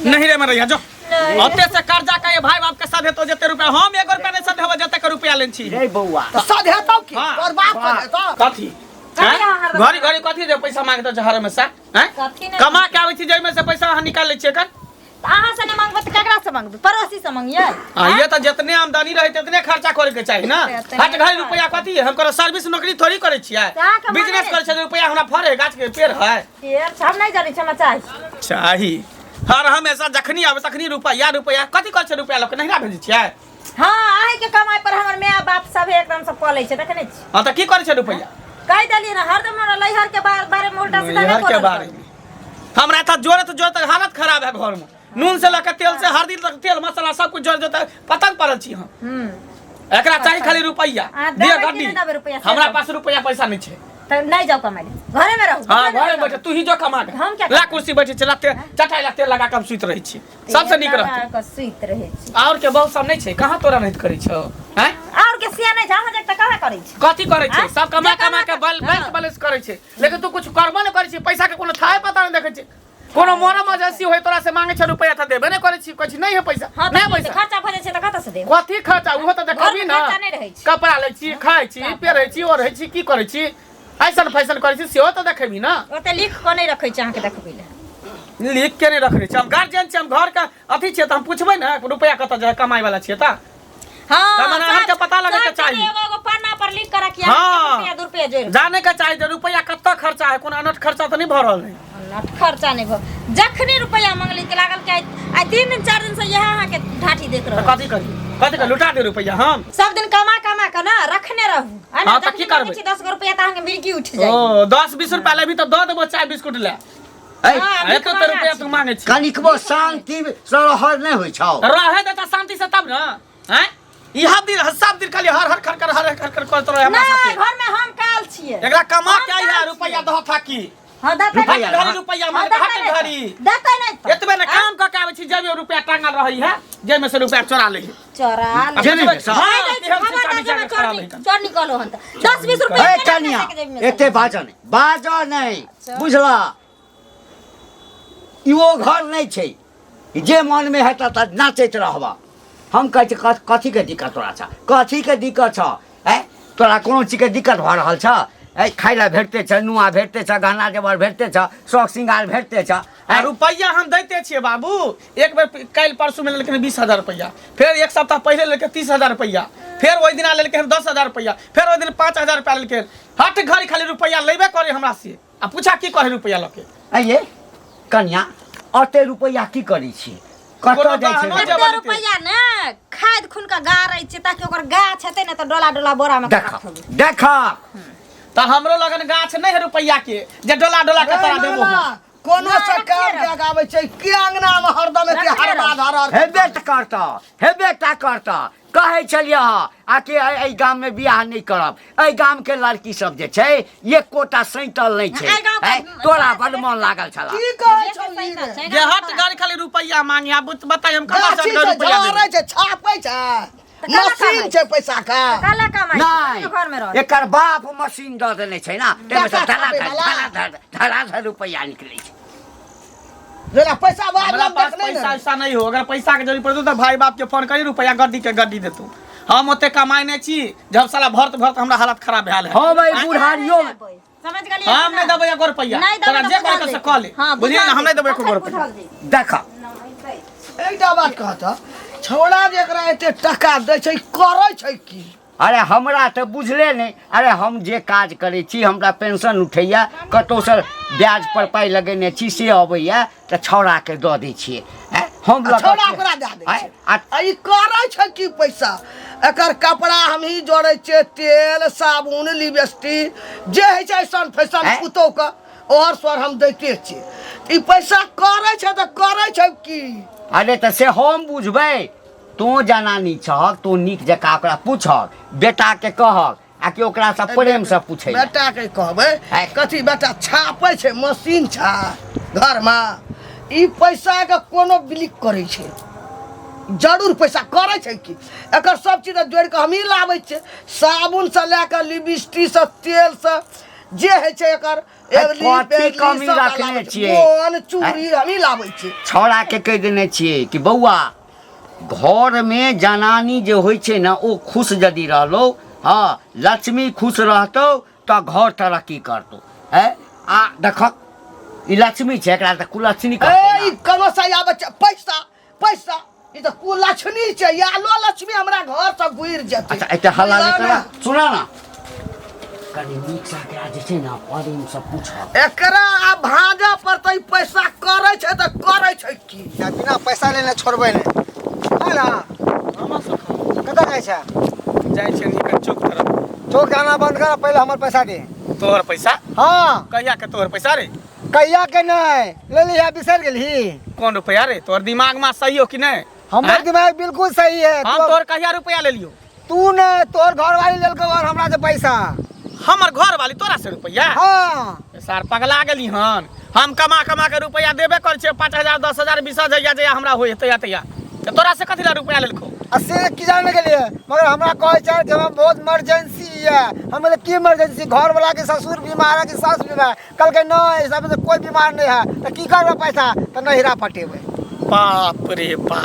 नहीं रे मरैया जो ओते से कर्जा का ये भाई बाप के साथ हेतो जते रुपया हम एगो रुपया नहीं साथ हेबो जते के रुपया लेन छी रे बौआ तऽ सधेतौ की हाँ। तोर बाप सधेतौ कथी हैं? घड़ी घड़ी कथी जे पैसा मांगतो छै हर हमेशा हैं कथी नहि? कमा के आबै छी जाहिमे से पैसा अहाँ निकाल लै छियै एखन तऽ अहाँ से नहि मांगबै तऽ ककरा से मांगबै पड़ोसी से मांगियै आ ये तऽ जितने आमदनी रहे तितने खर्चा करे के चाही ना एतने हट घड़ी रुपया कथी है हम करो सर्विस नौकरी थोड़ी करे छियै तऽ अहाँके माने बिजनेस करे छियै रुपया हमरा फरे गाछ के पेड़ है पेड़ छै, हम नहि जानै छी हमरा चाही चाही हर हमेशा जखनी आवे तखनी रुपया रुपया कथी करै छै रुपया लऽ के नहिरा भेजै छियै हँ अहीँके कमाइ पर हमर माय बाप सब एकदम से पलै छै देखने छी हँ तऽ की करै छै रुपया कहि देलियै ने हरदम हमरा नैहर के बारे में उल्टा सीधा नैहर नहि के बोलल बारे में हमरा तऽ जोड़त जोड़त हालत खराब है घर में नून से लऽ के तेल से हल्दी तक तेल मसाला सब कुछ जोड़ जोड़ पतंग पड़ल छी हम एकरा चाही खाली रुपया अहाँ दिअ देबै कि गड्डी नहि देबै रुपैआ से हमरा कहू। पास रुपया पैसा नहीं छै तऽ नहि जाउ कमाइ लए घरे में रहू हाँ घरे में बैठे तू ही जो कमा के हम क्या ला कुर्सी बैठे छै ला तेल चटाई ला तेल लगा के हम सुति रहै छी सबसे नीक रहतै कऽ सुति रहै छी और के बहुत सब नहीं छै कहाँ तोरा नहीं करै छौ हैं और के सिया नहि छै अहाँ जक तऽ कहाँ करै छी कथी करै छै आँय? सब कमा जे कमा कमा के के- बैंक बैलेंस करै छै लेकिन तू कुछ करबो नहि करै छी पैसा के कोनो थाहे पता नहि देखै छै कोनो मोरो मजसी होय तोरा से मांगे छै रुपया तऽ देबे नहि करै छी कहै छी नहीं है पैसा हाँ नहीं तऽ पैसा खर्चा भऽ जाइ छै तऽ कतऽ से देब कथी खर्चा उहो तऽ देखबी घरमे ना खर्चा नहि रहै छै। कपड़ा लै छी खाइ छी पेरै छी ओढ़ै छी की करै छी ऐसन फैसन करै छी सेहो तऽ देखेबी ना ओते लिख कऽ नहि रखै छै अहाँके देखबै लए लिख के नहि रखने छी हम गार्जियन छी हम घर के अथी छियै तऽ हम पुछबै ने रुपया कतऽ जाइ कमाइ वाला छियै तऽ हाँ तऽ मने अहाँके पता लगैके सब चाही। एगो एगो पन्ना पर लिख के रखिए हाँ। रुपया दू रुपया जोड़ि जाने के चाही जे रुपया कतऽ खर्चा है कोनो अनट खर्चा तऽ नहि भऽ रहल है नट खर्चा नहि भऽ जखने रुपया मंगली तऽ लागल कि आइ आइ 3 दिन 4 दिन से इएह अहाँके ढाठी देख तऽ रहल कथी करी कथी करी लुटा दे रुपया हम सब दिन कमा कमा के ना रखने रहू है ना हाँ, तऽ की जखने करबै? मांगै छी 10 गो रुपया तऽ अहाँके मिर्गी उठि जाइ ओ 10 20 रुपया लेबी तऽ दऽ देबो चाय बिस्कुट ले ऐ, हाँ, एतो तऽ रुपया तू मांगे छी कनिकबो शान्ति से रहल नहि होइ छौ रहे देता शांति से तब ना हैं इहा दिन सब दिन खाली हर हर खर खर हर हर खर खर करत रहे हमरा नहि साथे घर में हम काल छियै एकरा कमा हम के आई है काल रुपया छियै। दह थाकी हाँ देतै हट रुपैया, घड़ी रुपया हाँ, मांगे देतै हट नहि घड़ी तऽ। देतै नहि तऽ। एतबे ने काम कऽ के आबै छी जेबे रुपया टांगल रहै है जेमे से रुपया चोरा लै है चोरा ले। जेबी में से। हाँ, खाइ जाइ छै, केहन खबर से दऽ चाभी देबै, खराब चोर है चोर निकलो हन तऽ। 10 20 रुपया ए केना कनिया पैसा के जेबी में से? एते बाजऽ नहि बाजऽ नहि बुझला इहो घर नहि छै जे मनमे हेतऽ तऽ नाचैत रहबऽ हम कहै छी कथीके दिक्कत तोरा छऽ कथीके दिक्कत छऽ आँय तोरा कोनो चीजके दिक्कत भऽ रहल छऽ आँय खाय लए भेटते छऽ नुआ भेटते छऽ गहना जेवर भेटते छऽ शौक श्रृंगार भेटते छऽ आ आँय रुपैआ हम दैते छियै बाबू एक बेर काल्हि परसू में लेलखिन 20,000 रुपैआ फेर एक सप्ताह पहिले लेलकै 30,000 रुपैआ फेर ओहि दिना लेलकै 10,000 रुपैआ फेर ओहि दिन 5,000 रुपैआ लेलकै हट घड़ी खाली रुपैआ लेबे करे हमरा से आ पूछा की कहे रुपैआ लके आँय ये कनिया अते रुपैआ की करै छी कतऽ कोनो जाइ छै गहनो रुपैआ? जेवर एते रुपैआ ने खाद खून के गाड़ै छै ताकि ओकर गाछ हेतै ने तऽ डोला डोला बोरा में देख देख तऽ हमरो लगन गाछ नहि है रुपैआ के जे डोला डोला के तोरा देबो हम। कोनो से रखने काम रह। के आगाबै छै के अंगना में हरदम एते रखने हरबा रह। धरल हेबे तऽ करतऽ हेबे टा करतऽ कहै छलियै हँ आकि एहि गाममे बियाह नहि करब एहि गामके लड़की सब जे छै एकोटा सैतल नहि छै एहि गामके- हैं? तोरा बड मन लागल छला की कहै छौ ई रे जे हट गाड़ी खाली रुपैआ मांगे आब बताइ हम कहाँ से गाछी रुपैआ छै देबै झड़ै छै छापै छै काला मशीन कमाइ। छै पैसा के काला कमाइ नहि घर में रह एकर बाप मशीन दऽ देने छै ने ताहिमे से टाका धड़ाधड़ छापै वला। धड़ाधड़ धड़ाधड़ रुपैआ निकलै छै जेना पैसा बाद हमरा में पास देखले पैसा ने वैसा नहीं हो अगर पैसा के जरूरत पड़तो तो भाई बाप के फोन करी रुपया गड्डी के गड्डी देतू हम ओते कमाई नहीं छी जब साला भरत भरत हमरा हालत खराब भेल है हम एहि बुढ़ारियो समझ गेलियै हम नहीं देबै एको रुपया नहीं देबै तोरा तऽ जे करे बुझल से जेतै। कह ले हाँ, बुझलियै बुझल ना हम नहीं देबै एको जेतै, रुपया बुझल जेतै। देख एकटा बात कहत छौड़ा जेकरा एते टका दै छै करै छै की अरे हमरा तऽ बुझले नहि अरे हम जे काज करै छी हमरा पेंशन उठैया कतहुसँ ब्याज पर पाइ लगेने छी से अबैया तऽ छौड़ाके दऽ दै छियै आँय, हम आ लऽ कऽ छौड़ा के- ओकरा दए दै आँय, छै आ आ ई करै छै की पैसा एकर कपड़ा हमही जोड़ै छियै तेल साबुन लिपस्टिक जे होइ छै ऐसन फैशन आँय? पुतोह के और स्वर हम दैते छियै ई पैसा करै छै तऽ करै छै की अरे तऽ से हम बुझबै तोँ जनानी छहक तोँ नीक जकाँ ओकरा पूछहक बेटाके कहक आ कि ओकरासँ प्रेमसँ पूछै लए। बेटा के कहबै आँय। कथी बेटा छापै छै मशीन छै घरमे ई पैसा के कोनो बिलिक करै छै जरूर पैसा करै छै की एकर सब चीज जोड़ि कऽ हमही लाबै छियै साबुनसँ लए कऽ लिपस्टिकसँ तेलसँ जे होइ छै एकर एवली कथी बेली कमी सबटा रखने लाबै छियै। छियै? गोन चूड़ी हमही लाबै छियै। छौड़ा के कहि देने छियै कि बौआ घरमे जनानी जे होइ छै ने ओ खुश यदि रहलो, हँ लक्ष्मी खुश रहतौ तऽ घर तरक्की करतौ। है आ देखक ई लक्ष्मी छै, एकरा तऽ कुलक्ष्मी कहतै ए ई ने। कनो से आबै छै पैसा पैसा, ई तऽ कुलक्ष्मी छै, आलो लक्ष्मी हमरा घर से गुजर जेतै। अच्छा एते हल्ला नहि बुझलऽ करा, ने? सुना ना कनि नीकसँ एकरा जे छै ने प्रेमसँ पूछब। एकरा आब भाँजऽ पड़तै, पैसा करै छै तऽ करै छै की? या बिना पैसा लेने छोड़बै नहि है ना। कतऽ जाइ छै? जाइ छियै निकट चौक तरफ। चौक जाना बंद कर, पहिले हमर पैसा दे। तोहर पैसा? हाँ। कहिया के तोहर पैसा रे? कहिया के नहीं ले लिहा, बिसरि गेलही? कोन रुपया रे? तोहर दिमाग में सही हो कि नहीं? हमर आँय? दिमाग बिल्कुल सही है। हम तोहर कहिया रुपया ले लियो? तू ने तोहर घरवाली लेलको और हमरा से पैसा। हमर घर वाली तोरा से रुपया? हाँ। सार पगला गेली हन। हम कमा कमा के रुपया देबे कर छियै, 5,000 10,000 20,000 जहिया हमरा होय तहिया तहिया, तऽ तोरा से कथी ला रुपया लेलको? आ से की जाने के लिए, मगर हमरा कहै छै कि हमरा बहुत इमरजेंसी है। हम बोले की इमरजेंसी? घर वाला के ससुर बीमार है कि सास बीमार है? कहलकै नहीं, ऐसा में तो कोई बीमार नहीं है। तो की करबै पैसा? तो नहिरा पटेबै। बाप रे बा,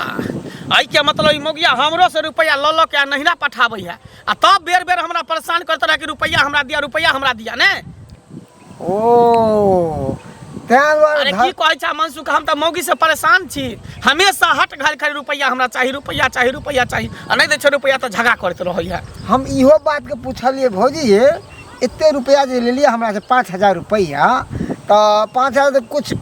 एहि के मतलब ई मौगिया हमरो से रुपया लऽ लऽ के आ नहिरा पठाबै है, आ तब बेर बेर हमरा परेशान करते रहे कि रुपया हमरा दिया, रुपया हमरा दिया। ने ओ तें दुआरे। अरे की कहै छै मनसुख, हम तऽ मौगी से परेशान छी। हमेशा हट घाल खाली रुपया हमरा चाही, रुपया चाही, रुपया चाही, आ नहि दै छै रुपया तऽ झगड़ा करैत रहै है। हम इहो बात के पूछलिए भौजी, ये एते रुपया जे लेलिए हमरा से 5,000 रुपया, तऽ 5,000 तऽ कुछ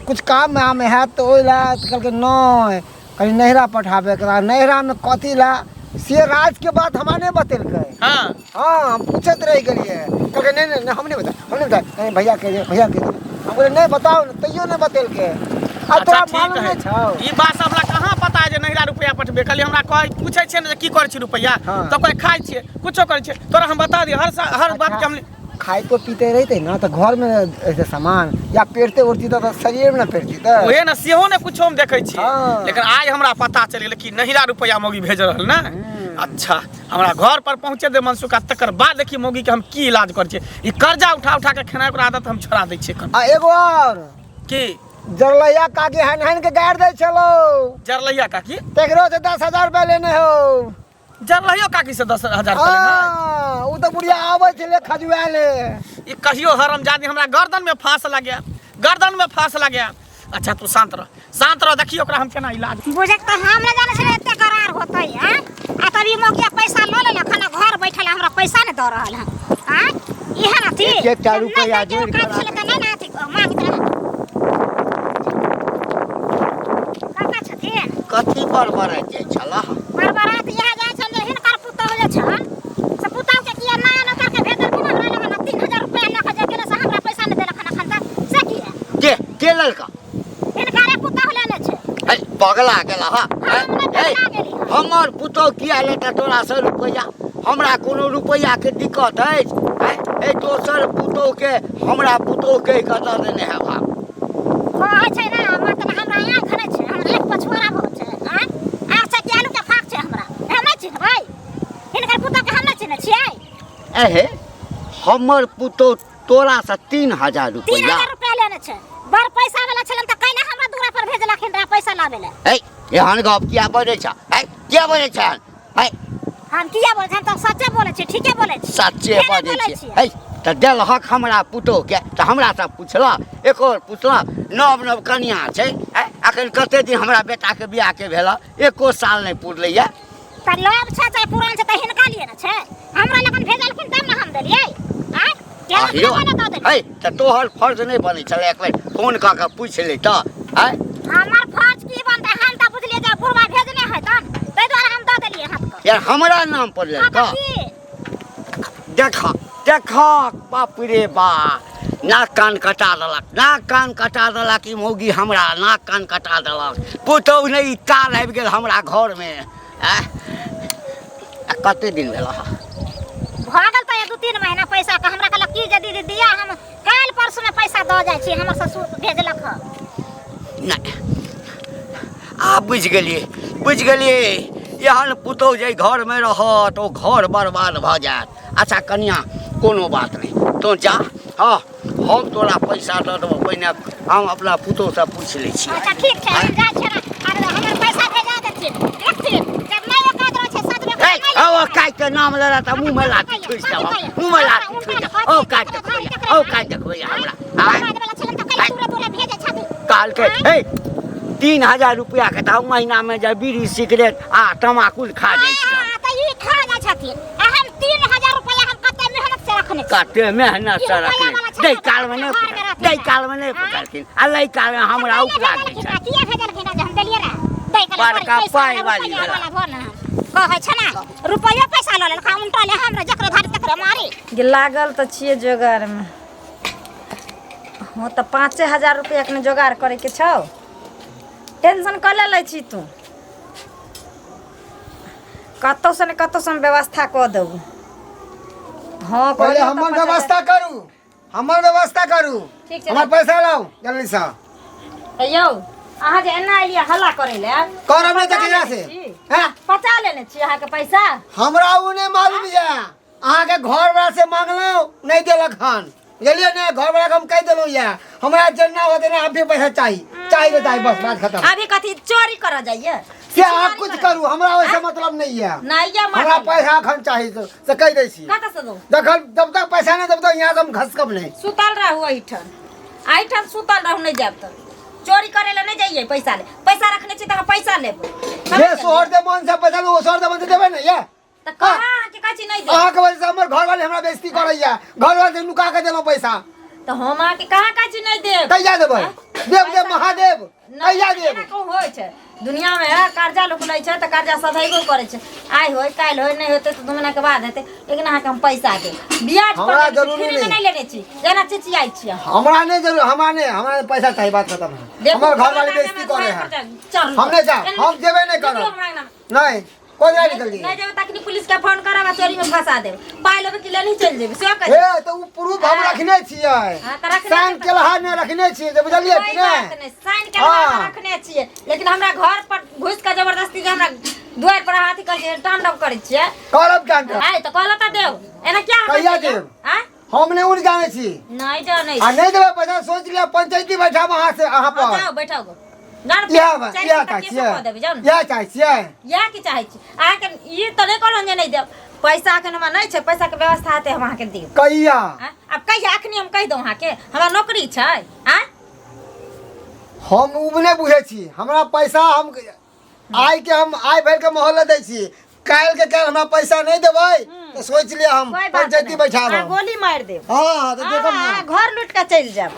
कुछ काम आम हैत तऽ ओहि लए? तऽ कहलकै नहि, कनि नहिरा पठाबे के। नहिरामे कथी लए से राज के बात हमरा नहि बतेलकै। हाँ, हम पूछैत रहि गेलियै। कहलकै नहीं नहीं नहीं, हम नहीं बताए, हम नहीं बताए, नहीं भैया के दे, भैया के दे। हम बोले नहीं बताओ ने, तैयो नहीं बतेलकै। आ अच्छा तोरा ठीक मालूम है नहि छौ? ई बात हमरा कहाँ पता है जे नहिरा रुपया पठबे। खाली हमरा कहै पूछै छियै ने जे की करै छी रुपया, हाँ। तऽ कहै खाइ छियै, कुछो करै छियै। तोरा हम बता दी हर हर बात के हम खाइतो पीते रहिते ना तऽ घर में ऐसे सामान या पेरते उड़ती तऽ शरीर में ना पेरती तऽ ओहे ने, सेहो ने कुछो हम देखै छियै। हाँ। लेकिन आइ हमरा पता चलि गेलै कि नहिरा रुपया मौगी भेज रहल ने। अच्छा हमरा घर पर पहुँचे दे मनसुख, आ तकर बाद देखी मौगी के हम की इलाज करै छियै। ई कर्जा उठा उठा के खेनाइ ओकर आदत हम छोड़ा दै छियै कन। आ एगो और की? जरलैया काकी हन हन के गाड़ दै छलो। जरलैया काकी? तेकरो से 10,000 रुपया लेने हो। जरलैयो काकी से 10,000 रुपया लेने? हाँ, उ तऽ बुढ़िया आबै छलै खजुआले। ई कहियो हरमजादी हमरा गर्दन में फांस लगे, गर्दन में फांस लगे। अच्छा तू शांत रह, शांत रह, देखियो ओकरा हम केना इलाज। बुझक तऽ हम नहि जानै छलियै एते करार होतै। आँ आ तब ई मौगिया पैसा लऽ लेलक हन आ घर बैठल हमरा पैसा नहि दऽ रहल हन। आँ इएह ने अथी एक एकटा जब नहि रुपैआ दैके जोड़ि औकात कऽ छलै तऽ नहि ने अथी मांगैत रहै। कका छथिन? कथी बड़बड़ाइत जाइ छलह? बड़बड़ाइत इएह जाइ छल जे हिनकर पुतहु जे छन से पुतहुके किया नया नौकर के भेज देलखिन हमरा लगन, 3,000 रुपैआ लऽ कऽ जे गेलै से हमरा पैसा नहि देलक हन एखन तक, से किया? के लड़का? हिनकरे पुतहु लेने छै। है पगला गेला हा? हम नहि पगला गेली हन। हमर पुतहु किया लेता तोरा से रुपैआ? हमरा कोनो रुपैआ के दिक्कत अछि? हैं? ए दोसर पुतहु के हमरा पुतहु के कतऽ देने है भाव? कहै छै ने मतलब हमरा आँखि नहि छै, हमरा आँखि पछुआरा बहुत छै। आँय आँखि छै कि आलू के फाक छै? हमरा हम नहि चिन्हबै हिनकर पुतहु के? हम नहि चिन्है छियै। एहे हमर पुतहु तोरा से 3,000 तीन रुपैआ? हजार रुपया लेने छै। बड़ पैसा वाला छलन तऽ कैला हमरा दूरा पर भेजलखिन रहे पैसा लाबै लए? है एहन गप किया बजै छ? है किया बजै छ एहन? है हम किया बोलै छी? हम तऽ सच्चे बोलै छी, ठीके बोलै छी। सच्चे केना बजै बोलै छियै? छियै? है तऽ देलहक हमरा पुतोह के तऽ हमरा से पुछलक? एको बेर पुछलक? नव नव कनिया छै है, अखन कते दिन हमरा बेटाके बियाहके भेल? एको साल नहि पुरलैया। तऽ लोभ छै चाहे पुरान छै तऽ हिनका लिए ने छै। हमरा लगन भेजलखिन तब ने हम देलियै। आँय केना आहिरो केना दऽ देलियै? है तऽ तोहर फर्ज नहि बनै छलै एक बेर फोन कऽ के पूछि ले तऽ? है हमर फर्ज की बनतै? हम तऽ बुझलियै जे बुढ़वा भेजने है तब ताहि दुआरे हम दऽ देलियै हाथ कऽ। यार हमरा नाम पर हँ तऽ लेलक की? देख देख, बाप रे बा, नाक कान कटा देलक, नाक कान कटा देलक ई मौगी, हमरा नाक कान कटा देलक। पुतहु नहि, ई काल आबि गेल हमरा घरमे। आँय? आ कते दिन भेल हँ? भऽ गेल तऽ 2-3 महीना पैसा के। हमरा कहलक की जे दीदी दिया, हम काल्हि परसूमे पैसा दऽ जाइ छी, हमर ससुर भेजलक हँ। नहि, आब बुझि गेलियै, बुझि गेलियै। एहन पुतहु जे घरमे रहत ओ घर बर्बाद भऽ जायत। अच्छा कनिया, कोनो बात नहि, तोँ जा, हाँ, हम तोरा पैसा दऽ देबौ। पहिने हम अपना पुतोहसँ पूछि लै छियै। अच्छा ठीक छै, हम जाइ छियै ने, आर हमर पैसा भेजा देथिन, देखथिन जब नहि औकात रहै छै सदमे। ए, औ काटि के नाम लेला तऽ मुँहमे लाठी ठुसि देब, मुँहमे लाठी ठुसि देब। औ काटि देखबैया, औ काटि देखबैया हमरा। आँय? कहलकै हे 3000 रुपया के तऽ हम महीनामे जे बीड़ी सिगरेट आ तमाकुल खा जाइ छी। तऽ ई खा जाइ छथिन आ हम 3000 रुपया हम कते मेहनत से रखने छी। कते मेहनत से ई रुपैआ रखने वाला छै दै ने, कालमे नहि घर मे रहथिन। दै कालमे नहि पकड़थिन आ लै कालमे हमरा उपरा दै भेजलखिन छथिन। ना, किया भेजलखिन जे हम देलियै रहे दै के बड़का पाइ वाली रुपैआ भेला। वाला भो ना कहै छै ने, रुपैआ पैसा लऽ लेलक, उनटा ले हमरा जकरो धारी तकरे मारी। गे लागल तऽ छियै जोगारमे। हँ तऽ 5000 रुपैआके ने जोगाड़ करैके छौ, टेंशन कऽ ले लै छी तू, कतहुसँ ने कतहुसँ हम व्यवस्था कऽ देबौ। हँ, पहिले कहलियौ तऽ हमर 5000। व्यवस्था करू, हमर व्यवस्था करू। ठीक छै। हमर पैसा लाउ जल्दीसँ। तऽ यौ, अहाँ जे एना एलियै हल्ला करै लए, करब नहि तऽ पचा केकरा लेने से छी? हैं? पचा लेने छी अहाँके पैसा? हमरा ओ नहि मालूम यऽ, अहाँके घरवला से मांगलहुँ, नहि देलक हन, बुझलियै ने? घरवला के हम कहि देलहुँ यऽ, हमरा जेना होते ना अभी पैसा चाही, चाही तऽ चाही, बस बात खत्म। अभी कथी चोरी करऽ जाइए? से अहाँ कुछ करू, हमरा ओहिसे मतलब नहीं है। नहीं ये हमरा पैसा अखन चाही तऽ से कहि दै छी। कतऽ से दू? जखन जब तक पैसा नहि देब तऽ यहाँ से हम घसकब नहि। सुतल रहू एहिठाम, एहिठाम सुतल रहू, नहि जायब तऽ चोरी करे लए नहि जाइए। पैसा ले, पैसा रखने छी तऽ अहाँ पैसा लेब। जे सोहर दे मन से पैसा लेब, ओ सोहर दे मन से देबै ने ये। तऽ कहाँ अहाँके कहै छी नहि देब? अहाँके वजह से हमर घरवाली हमरा बेइज्जती करैया, घरवाली से नुका के देलहुँ पैसा। तऽ हम अहाँके कहाँ कहै छी नहि देब? कहिया देबै? देव देव महादेव, कहिया देब? एना कहूँ होइ छै दुनियामे? कर्जा लोक लै छै तऽ कर्जा सधैबो करै छै। आइ होय काल्हि होय, नहि होतै तऽ 2 महीनाके बाद हेतै, लेकिन अहाँके हम पैसा देब। ब्याज पर हमरा लेने छी, जरूरी फ्रीमे नहि। नहि लेने छी जेना चिचियाइ छी अहाँ। हमरा नहि जरूर, हमरा नहि, हमरा पैसा चाही, बात खत्म है। देखू, हमर घरवाली हमरा बेइज्जती अंगनामे करे दुआरि है। पर चढ़ू। हम नहि जायब, हम जेबै नहि निकलू करब। हमरा अंगनामे। नहि, कोन जाय निकल नहि जेबै तखनी पुलिस के फोन करब आ चोरी में फंसा देब। पाइ लेबै कि लेनही चलि जेबै से कहि। हे तऽ उ प्रूफ हम रखने छियै। हाँ, तऽ रखने साइन छियै। केलहा नहि रखने छियै जे, बुझलियै कोई कि बात नहि? नहि, साइन के अहाँ हाँ। रखने छियै, लेकिन हमरा घर पर घुसि कऽ जबरदस्ती जे हमरा दुआरि पर अहाँ अथी करै छियै, तांडव करै छियै। करब क्या? आइ तऽ कहलऽ तऽ देब, एना किया अहाँ कहिया करै छियै? देब? आँय? हम नहि उड़ जानै छी। नहि जानै आ नहि देबै पैसा, सोच लिअ, पंचायती बैठाब अहाँ से अहाँ हाँ, पर। जाउ बैठाउ गो। जाउ ने, इएह बात, चारि इएह घंटा चाहै केसो छियै। कऽ देबै, जाउ ने। इएह चाहै छियै। इएह की चाहै छी अहाँके? ई तऽ नहि कहलहुँ जे नहि देब पैसा, एखन हमरा नहि छै, पैसाके व्यवस्था हेतै, हम अहाँके देब। कहिया? आँय? आब कहिया? अखनी हम कहि दौं अहाँके, हमरा नौकरी छै। आँय? हम उ नहि बुझै छी, हमरा पैसा, हम आइ के हम आइ भरि के मोहल्ला दै छी, काल्हि के काल्हि हमरा पैसा नहि देबै तऽ सोचि लिअ हम कोई बात पंचायती नहि। बैठाब। अहाँ गोली मारि देब। हँ, तऽ देखब ने। अहाँ घर लूटि कऽ चलि जायब।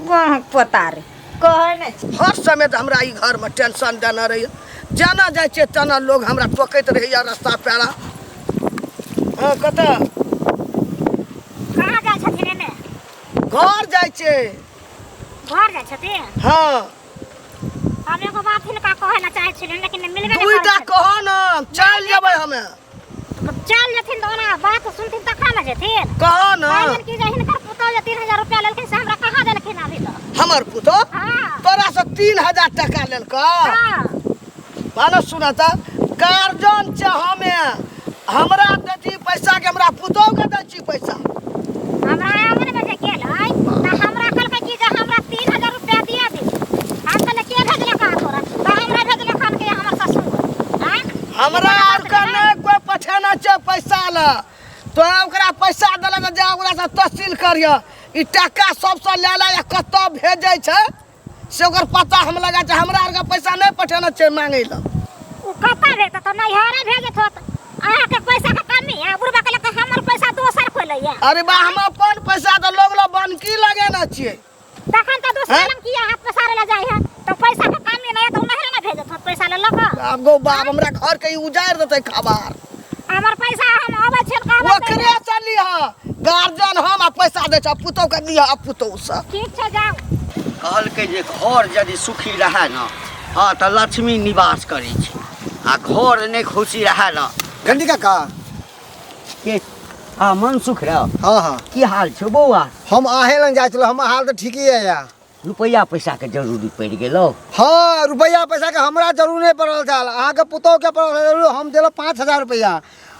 वाह, पोता रे कहै नहि छी। हर समय तऽ हमरा ई घरमे टेंशन देने रहैए, जेना जाइ छियै तेना लोग हमरा टोकैत रहैए रस्ता पेरा। हँ, कतऽ कहाँ जाइ छथिन एने? घर जाइ छियै। घर जाइ छथिन? हँ। हम एगो बात हिनका कहै लए चाहै छलियनि, लेकिन मिलबे नहि दुइटा करै। कह ने, चलि जेबै हमे। छथिन। चलि जेथिन तऽ ओना बात सुनथिन तखन ने जेथिन। कह ने। कहलियनि कि जे हिनकर पुतोह जे 3000 रुपया लेलखिन से हमरा कहाँ देलखिन अभी तक? हमर पुतोह? हाँ। तोरा से 3000 टका लेलकौ? हाँ। मानो सुना तऽ गार्जियन छै हमे, हमरा दै छी पैसा के हमरा पुतोह के दै छी पैसा? हमरा आंगन में जे गेलै तऽ हमरा कहलकै कि जे हमरा 3000 रुपया दिया दे। हम कहलियै के भेजलक अहाँ तोरा? तऽ हमरा भेजलक हन कि हमर ससुर। आँय? हमरा आर के नहि कोइ पठेने छै पैसा लए। तो ओकरा पैसा देलक जा, ओकरा से तहसील करिह। ई टका सबसँ लए ले आ कतऽ भेजै छै से ओकर पता हम लगा छै। हमरा आरके पैसा नहि पठेने छै मांगै लए। ओ कतऽ भेजतै? तऽ नैहरे भेजैत होत। अहाँके पैसा के कमी है? बुढ़बा कहलक हमर पैसा दोसर कोइ लैया। अरे बा, हम अपन पैसा तऽ लोग लग बनकी लगेने छियै। तखन तऽ दोसर हैं? लग किया हाथ पसारे लए जाइ है? तऽ पैसा के कमी नहि है तऽ ओ नैहरे ने भेजत होत पैसा लऽ लऽ कऽ। आब गो बाप, हमरा घर के ई उजाड़ि देतै खबार। हमर पैसा हम अबै छियनि कहबै। ओकरे से लिह, गार्जियन हम आ पैसा दै छ पुतोह के, लिह पुतोह से। ठीक छै, जाउ। कहलकै जे घर यदि सुखी रहए ने, हँ, तऽ लक्ष्मी निवास करै छै आ घर नहि खुशी रहए ने। घंटी काका। के? हँ, मनसुख रह। हाँ हाँ। की हाल छौ बौआ? हम अहें लग जाइ छलहुँ, हमर हाल तऽ ठीके यऽ। या रुपैआ पैसाके जरूरी पड़ि गेलौ? हाँ, रुपैआ पैसाके हमरा जरूर नहि पड़ल छल, अहाँके पुतोहके पड़ल छल जरूर। हम देलहुँ 5000 रुपैआ,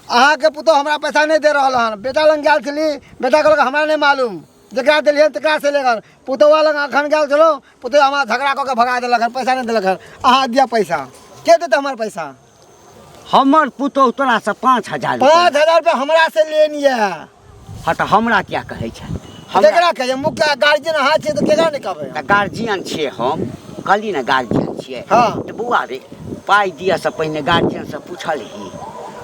अहाँके पुतोह हमरा पैसा नहि दे रहल हन। बेटा लग गेल छली, बेटा कहलक हमरा नहि मालूम। जकरा देलियै तकरा से लेकर पुतौआ लग अखन गेल छलहुँ, पुतौआ हमरा झगड़ा कऽ के भगा देलक हन, पैसा नहि देलक हन। अहाँ दिअ पैसा, के देतै हमर पैसा? हमर पुतोहु तोरासँ 5000 रुपैआ। 5000 रुपया हमरा से लेन यऽ। हँ तऽ हमरा किया कहै छै? हमरा केकरा कहै? मुखिया गार्जियन अहाँ छियै तऽ केकरा नहि कहबै? तऽ गार्जियन छियै हम, कहली ने गार्जियन छियै। हँ। तऽ बौआ रे, पाइ दिअ से पहिने गार्जियनसँ पूछलही?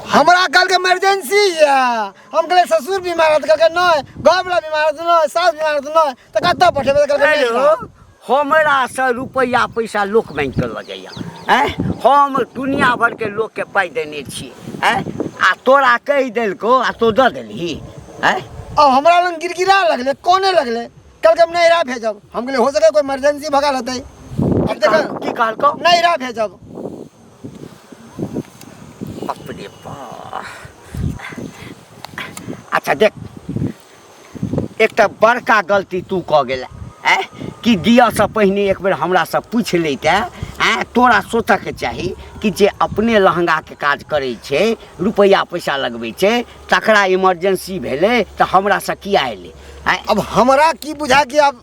हमरा कहलकै इमरजेंसी यऽ। हम कहलियै ससुर बीमार है, तऽ कहलकै नहि, घरवला बीमार है, तऽ नहि, सास बीमार है, तऽ नहि, तऽ कतऽ पठेबै? तऽ कहलकै हेलो, नहि। हमरासँ रुपैआ पैसा लोक मांगि कऽ लऽ जाइए। आँय, हम दुनिया भरिके लोकके पाइ देने छी। आँय, आ तोरा कहि देलकौ आ तोँ दऽ देलही? आँय, अब हमरा लग गिड़गिड़ा लगलै, कोने लगलै, कहलकै हम नैहरा भेजब। हम कहलियै हो सकै कोइ इमरजेंसी भगा लेतै। अब देख, की कहलकौ? नैहरा भेजब। बाप रे बाप। अच्छा देख, एकटा बड़का गलती तू कऽ गेला। आँय, कि दिअसँ पहिने एक बेर हमरासँ पूछि लैते। आँय, तोरा सोचऽके चाही कि जे अपने लहंगाके काज करै छै, रुपैआ पैसा लगबै छै, तकरा इमरजेंसी भेलै तऽ हमरासँ किया एलै? आँय, अब हमरा की बुझा कि अब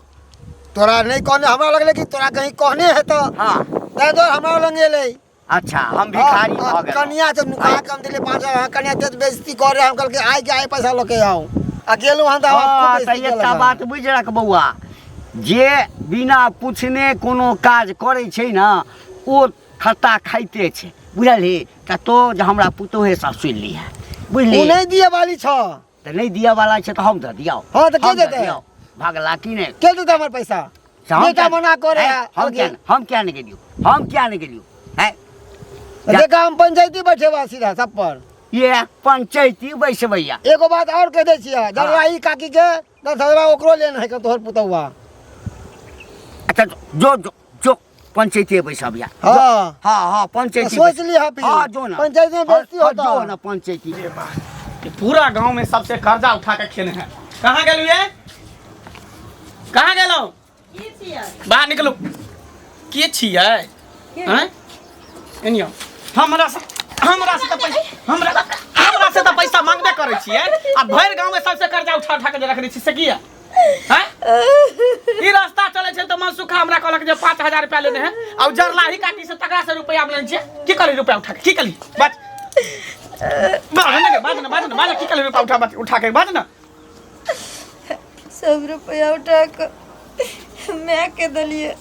तोरा नहीं कहने, हमरा लगलै कि तोरा कहीं कहने हेतौ। हँ। ताहि दुआरे हमरा लग एलै। अच्छा, हम भिखारी भऽ गेलहुँ? कनिया जब नुका के हम दिले 5000, कनिया तेज बेइज्जती कर रहे। हम कहलकै आइ के आइ पैसा लऽ के आउ, आ गेलहुँ हन तऽ हमरा खूब हँ, तऽ बेइज्जती एकटा केलक हन। बात बुझि रख बौआ, जे बिना पूछने कोनो काज करै छै ने, ओ खत्ता खाइते छै, बुझलही? तऽ तो जे हमरा पुतोहेसँ सुनि लिहे, ओ बुझली? नहि दिअ वाली छ। तऽ नहि दिअ वाला छै तऽ हम दऽ दियौ। हँ, तऽ के हम दऽ देतै? दियौ। भगला की नहि? के देतै हमर पैसा? से हम बेटा किया- मना करे हैं? है। हम किया हम किया नहि गेलियौ? हम किया नहि गेलियौ? हैं? देखा, हम पंचायती बैठेबा सीधा सब पर। ये पंचायती बैसबैया। एगो बात और कह दै छियै, जरवाही काकी के 10,000 ओकरो लेन है तोहर पुतौआ। अच्छा, जो जो जो, पंचायती बैसबिया। हाँ। हाँ हाँ, पंचायती। सोच लिहा फिर। हाँ, जो ना। पंचायती में बेइज्जती हाँ, होता। जो ना पंचायती। ये पूरा गांव में सबसे कर्जा उठा के खेने हैं। कहाँ गेलू ये? कहाँ गेलौ? की छियै? बाहर निकलू। के छियै? हैं, एनियो हमरा से तऽ पैसा, हमरा से तऽ पैसा मांगबे करै छियै, आ भरि गांव में सबसे कर्जा उठा उठा के जे रखने छी से किया? हैं, ई रास्ता चलै छै तऽ मनसुखा हमरा कहलक जे 5000 रुपया लेने है, आ उ जरलाही काकी से तकरा से रुपया लेने छियै। की करी रुपया उठा के? की करी? बाज, बाज ना, बाज ना, बाज ना, बाज। की करी रुपया उठा उठा के? बाज ना। सब रुपया उठा कऽ माय के देलियै।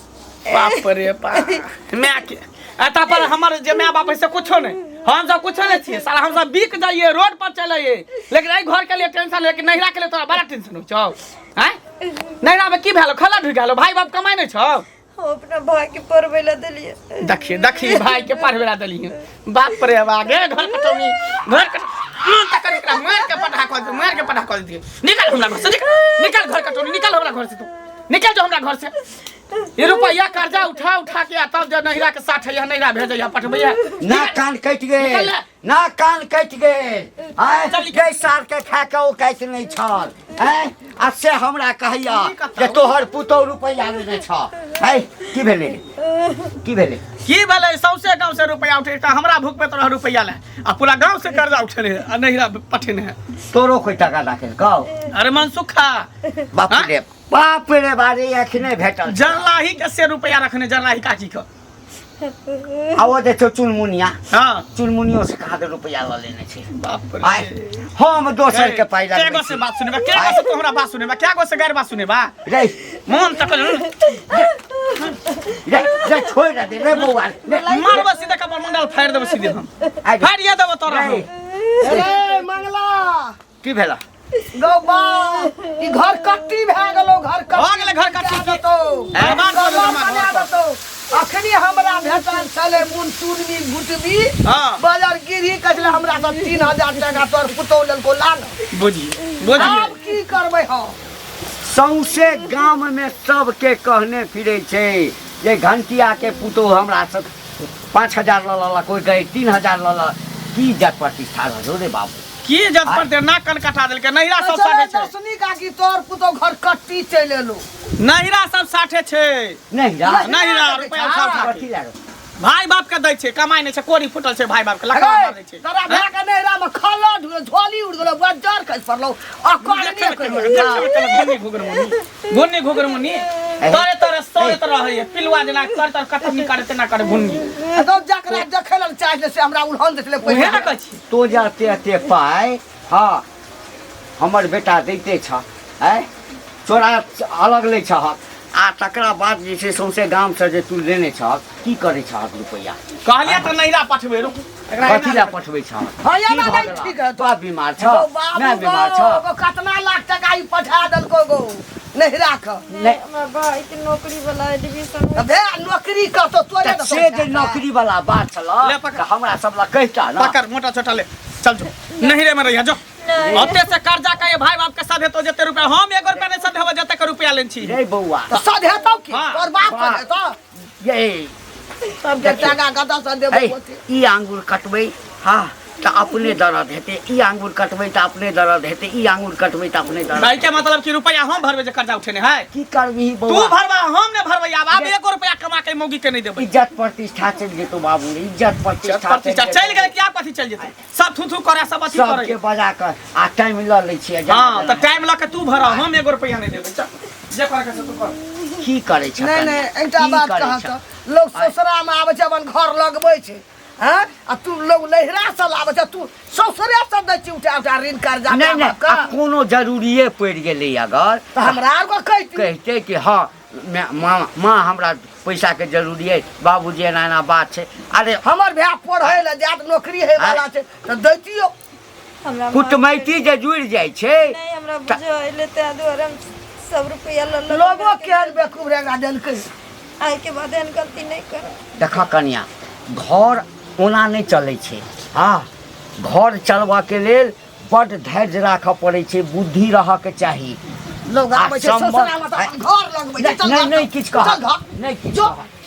बाप रे बाप, माय के? एतऽ पर हमर जे माय बाप है से कुछो नहीं, हम सब कुछो नहीं छियै साला। हम सब बिक जाइए, रोड पर चलैए, लेकिन एहि घर के लिए टेंशन, लेकिन नैहरा के लिए तोरा बड़ा टेंशन होइ छौ। आँय, नैहरा में की भेलो? खला ढुकि गेलो? भाई बाप कमाइ नहीं छौ? हम अपना भाई के पढ़बै लए देलियै। देखिए देखिए, भाई के पढ़बे ला देलियै। बाप रे बा, गे घर कटौनी, घर कट मन तक कर, एकरा मार के पढ़ा कर दे, मार के पढ़ा कर दिए। निकल हमरा घर से, निकल, निकल घर कटौनी, निकल हमरा घर से, तू निकल जो हमरा घर से। ये रुपया कर्जा उठा उठा के आ तब जे नैहरा के साथ है, नैहरा भेजैया, पठबैया। ना कान कटि गेल। निकल ले। ना कान कटि गेल। आँय, चल निकल। गै सार के खा के ओ काटि नहि छल। आँय, आ से हमरा कहैया की कतौ? जे तोहर पुतोहु रुपैआ लेने छ। आँय, की भेलै? की भेलै? की भेलै? सौंसे गांव से रुपया उठे तऽ हमरा भूख पे तोरा रुपया ले आ पूरा गांव से कर्जा उठेने है आ नैहरा पठेने है। तोरो कोई टाका राखल कहो? अरे मनसुखा। बाप हाँ? रे बाप रे, बारे एखने भेटल। जरलाही के से रुपया रखने, जरलाही काकी के। आ ओ देखियौ चुनमुनिया। हाँ। चुनमुनियो से कहाँ रुपैआ लऽ लेने छै। बाप रे। आय, हम दोसर के पाइ के लगबै गो से छी। बात सुनेबा? के गो से तू हमरा बात सुनेबा? के गो से गैर बात सुनेबा? रे। मन तक रे रे, छोड़ि दे रे बौआ रे। मारबो सीधे, कपर मंडल फाड़ि देबो सीधे हम। आइ रे। फाड़िए देबो तोरा हम। अरे मंगला। की भेला? गौ बा, ई घर कट्टी भए गेलौ, घर कट्टी। भऽ गेलै घर कट्टी। भए जेतौ। बर्बाद भऽ गेलै हमर बना घर। देतौ। अखनी हमरा भेटल छलै मुनचुनबी गुटबी। हाँ। बाजार गिरही कहै हमरा सब 3000 टाका तोहर पुतहु लेलको, ला न। बुझिए बुझिए। आब की करबै हम? सौंसे गाममे सबके कहने फिरै छै जे घंटिया के पुतोहु हमरा सब 5000 लऽ लेलक, कोइ कहै 3000 लऽ लऽ। की इज्जत प्रतिष्ठा रहलो रे बाबू? की इज्जत पर दे? नाक कन कटा देलकै। नैहरा सब साठे छै। दर्शनी काकी, तोहर पुतहु घर कट्टी चलि एलौ। नैहरा सब साठे छै। नहीं रा। नैहरा रुपया उठा उठा कथी के लए रौ? भाई बाप के दै छै कमाइ नहि छै कोरी फूटल छै भाई बाप के लकड़ा अरे, मार दै छै तोरा भाय के नैहरा में खलो ढुल झोली उड़ गेलो बज्जर खसि पड़लो आ देखै कहने मे केना- देखै मे केना घुन्नी घुघर मुन्नी घुन्नी घुघर मुन्नी तोरे तोरे सोरे तर रहै पिलुआ जेना कर तर कतनी करे तेना करे घुन्नी तो जकरा देखै लए चाहले से हमरा उल्हन देखले उहे ने कहै छी तो जाते एते पाइ हँ हमर बेटा दैते छ आँय चोरा अलग लै छहक आ तकरा बाद जे छै सौंसे गामसँ जे तू लेने छहक की करै छहक रुपैआ कहलियै तऽ नैहरा पठबै रुक एकरा कथी लए पठबै छहक हँ, की एना भऽ नहि गेलह? ठीक है। बाप बीमार छ गो बाबू माय बीमार गो, छ गो कतना लाख टका ई पठा देलको गो नैहरा के नहि हमरा भाई के नौकरी वाला एडमिशन तऽ भे नौकरी करतो तोरे तऽ से जे नौकरी वाला बात छल ले पकड़। तऽ हमरा सब लग कहिता ने पकड़ मोटा छोटा ले चल जो नैहरे में रहिया जो ओते से कर्जा का ये भाई बाप के सधे तो जते रुपया हम एगो रुपया नहीं सधे होबे जते के रुपया लेन छी रे बौआ तऽ सधेतौ की हाँ। तोर बाप बाप। सधेतौ ये सबके टाका कतऽ से देबो ए, ई आंगुर कटबै हँ तऽ अपने दर्द हेतै ई आंगुर कटबै तऽ अपने दर्द हेतै ई आंगुर कटबै तऽ अपने दर्द भाई के मतलब कि रुपया हम भरबे जे कर्जा उठेने है की करबिही तू बौआ भरबा हम ने भरबै आब आब एगो रुपया कमा के मौगी के नहीं देबै इज्जत प्रतिष्ठा चलि जेतौ बाबू रे इज्जत प्रतिष्ठा प्रतिष्ठा चलि गेलै कि आब कथी चलि जेतै सब थू थू करे सब अथी करे सबके बजा कऽ आ टाइम लऽ लै छियै जेना हाँ जेना। तऽ टाइम लऽ के तू भर हम एगो रुपया नहीं देबै चल जे करे के से तू कर की करै छ नहीं नहीं एकटा बात कह तऽ लोग ससुरा में आबै छै अपन घर लगबै छै हैं आ तू लोग नैहरा से लाबै छै तू ससुरे से दै छी उठा उठा ऋण कर्जा नहि नहि बाप के। आ कोनो जरूरिए पड़ि गेलै अगर तऽ हमरा आर को कहिती कहिते कि हँ माँ माँ हमरा पैसाके जरूरी अइ बाबूजी एना एना बात छै अरे हमर भाय पढ़ै लए जायत नौकरी होय वाला छै तऽ दैतियो हमरा कुटमैती जे जुड़ि जाइ छै नहीं हमरा बुझाइले ताहि दुआरे हम सब रुपया लऽ लऽ लोगो केहन बेवकूफ रे एकरा देलकै आइ के बाद एहन गलती नहीं करब देख कनिया घर ओना नहि चलै छै हँ घर चलबऽके लेल बड्ड धैर्य राखऽ पड़ै छै बुद्धि रहऽके चाही लोग आबै छै आ सम्बन्ध- ससुरामे तऽ अपन घर लगबै छै नहि चल नहि घर नहि किछु चल कहब घर नहि किछु जो। कहब।